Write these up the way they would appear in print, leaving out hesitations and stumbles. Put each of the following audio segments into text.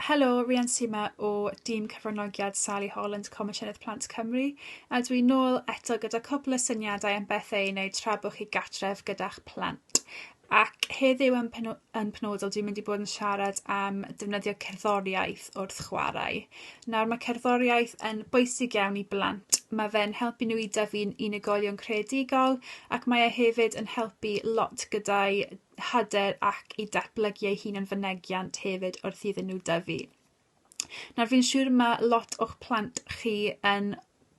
Helo, Rhian sy 'ma o dîm cyfranogiad Sally Holland Comisiynydd Plant Cymru a dwi nôl eto gyda cwpl o syniadau am bethau i wneud tra bod chi gartref gyda'ch plant. Ac heddiw yn peno- yn penodol dwi'n mynd i bod yn siarad am defnyddio cerddoriaeth wrth chwarae. Nawr ma' cerddoriaeth yn bwysig iawn i blant. Ma' fe'n helpu nhw i dyfu'n unigolion creadigol ac mae e hefyd yn helpu lot gyda'i hyder ac i datblygu eu hunan fynegiant hefyd wrth iddyn nhw dyfu. Nawr fi'n siŵr ma' lot o'ch plant chi yn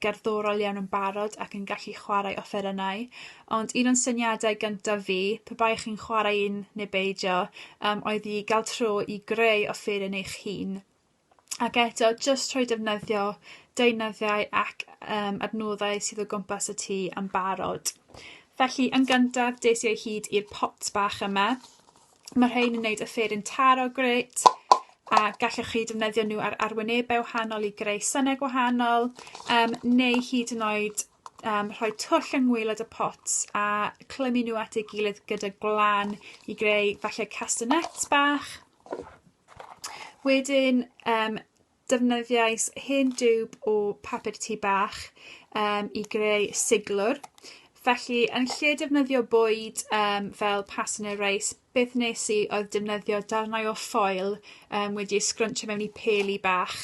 gerddorol iawn yn barod ac yn gallu chwarae offerynnau, ond un o'n syniadau gyntaf fi, pe bai chi'n chwarae un neu beidio, yym oedd i ga'l tro i greu offeryn eich hun. Ac eto, jyst trwy defnyddio deunyddiau ac yym adnoddau sydd o gwmpas y tŷ yn barod. Felly, yn gyntaf, des i o hyd i'r pots bach yma. Ma' rhein yn neud offeryn taro grêt, a gallwch chi defnyddio nhw ar arwynebau wahanol i greu synau gwahanol, yym neu hyd yn oed yym rhoi twll yng ngwaelod y pots a clymu nhw at ei gilydd gyda gwlân i greu falle castanets bach. Wedyn yym defnyddiais hen diwb o papur tŷ bach yym i greu siglwr. Felly yn lle defnyddio bwyd yym fel pasta neu reis, beth wnes i oedd defnyddio darnau o ffoil yym wedi eu sgryntsio mewn i peli bach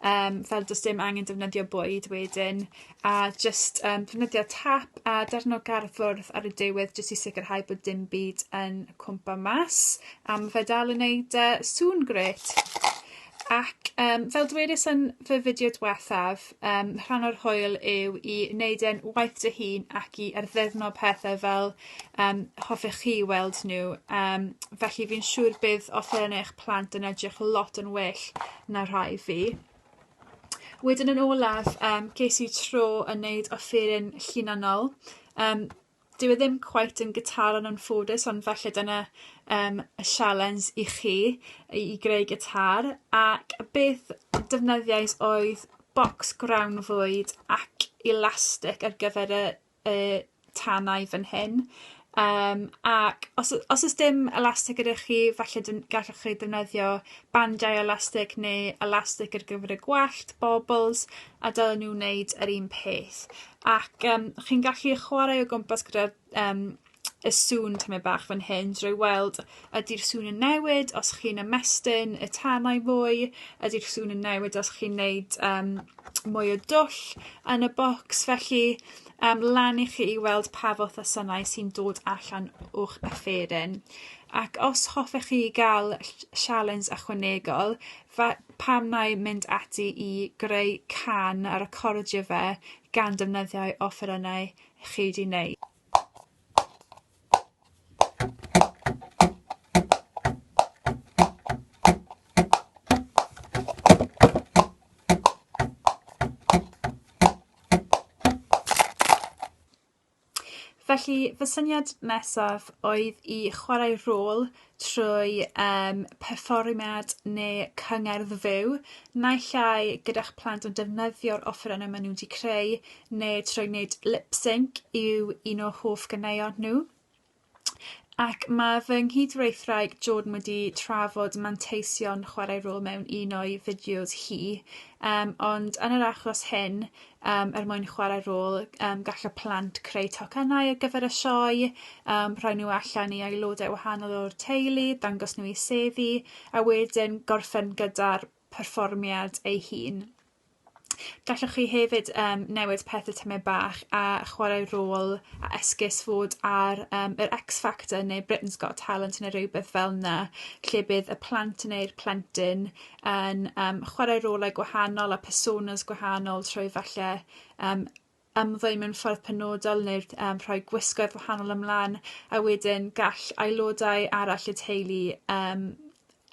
yym fel do's dim angen defnyddio bwyd wedyn a jyst yym defnyddio tap a darn o gardfwrdd ar y diwedd jyst i sicrhau bod dim byd yn cwmpo mas a ma' fe dal yn neud yy sŵn grêt. Ac yym fel dwedais yn fy fideo dwethaf yym rhan o'r hwyl yw i neud e'n waith dy hun ac i arddurno pethe fel yym hoffech chi weld nhw yym felly fi'n siŵr bydd offerynnau eich plant yn edrych lot yn well na rhai fi. Wedyn yn olaf yym ges i tro yn neud offeryn llinynol yym dyw e ddim cweit yn gitâr yn anffodus ond falle dyna yym y sialens i chi i i greu gitâr ac beth defnyddiais oedd bocs grawn fwyd ac elastic ar gyfer y y tanau fan hyn yym ac os o- os o's dim elastig gyda chi falle dyn- gallwch chi defnyddio bandiau elastig neu elastig ar gyfer y gwallt, bobls a dylen nw wneud yr un peth ac yym chi'n gallu chwarae o gwmpas gyda yym y sŵn tymed bach fan hyn drwy weld ydi'r sŵn yn newid os chi'n ymestyn y tanau fwy, ydi'r sŵn yn newid os chi'n neud yym mwy o dwll yn y bocs felly yym lan i chi i weld pa fath o synau sy'n dod allan o'ch offeryn. Ac os hoffech chi ga'l sialens ychwanegol fa- pam nai mynd ati i greu cân a recordio fe gan defnyddio offerynnau chi 'di neud. Felly fy syniad nesaf oedd i chwarae rôl trwy yym perfformiad neu cyngerdd fyw, naill ai gyda'ch plant yn defnyddio'r offerynnau ma' nw 'di creu neu trwy wneud lip sync i'w un o hoff ganeuon nhw. Ac ma' fy nghydweithwraig Jordan wedi trafod manteision chwarae rôl mewn un o'i fideos hi yym ond yn yr achos hyn yym er mwyn chwarae rôl yym gall y plant creu tocynnau ar gyfer y sioe yym rhoi nhw allan i aelodau wahanol o'r teulu, dangos nhw i seddi a wedyn gorffen gyda'r perfformiad ei hun. Gallwch chi hefyd yym newid pethe tymed bach a chwarae rôl a esgus fod ar yym yr X Factor neu Britain's Got Talent ne' rywbeth fel 'na lle bydd y plant neu'r plentyn yn yym chwarae rolau gwahanol a personas gwahanol trwy falle yym ymddwyn mewn ffordd penodol neu'r yym rhoi gwisgoedd wahanol ymlan a wedyn gall aelodau arall y teulu yym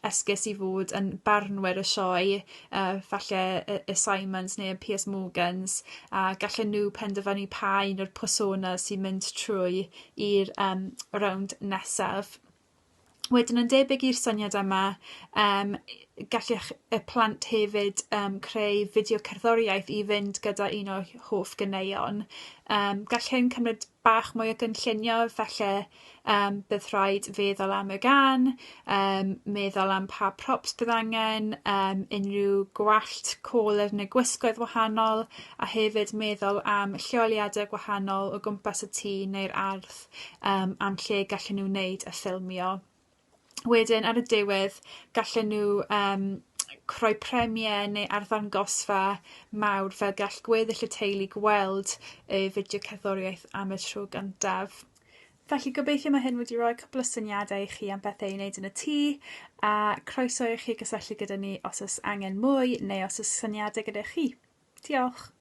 esgus i fod yn barnwyr y sioe yy falle y y Simons neu y Piers Morgans a gallen nhw penderfynu pa un o'r personas sy'n mynd trwy i'r yym rownd nesaf. Wedyn yn debyg i'r syniad yma yym gallech y plant hefyd yym creu fideo cerddoriaeth i fynd gyda un o'u hoff ganeuon. Yym gall hyn cymryd bach mwy o gynllunio, falle bydd rhaid feddwl am y gân, meddwl am pa props bydd angen, unrhyw gwallt, colur neu gwisgoedd wahanol, a hefyd meddwl am lleoliade gwahanol o gwmpas y tŷ neu'r ardd am lle gallen nhw wneud y ffilmio. Wedyn ar y diwedd gallen nhw rhoi premiere neu arddangosfa mawr fel gall gweddill y teulu gweld y fideo cerddoriaeth am y tro gyntaf. Felly gobeithio mae hyn wedi rhoi cwpl o syniadau i chi am bethau i wneud yn y tŷ, a croeso i chi gysylltu gyda ni os oes angen mwy neu os oes syniadau gyda chi. Diolch!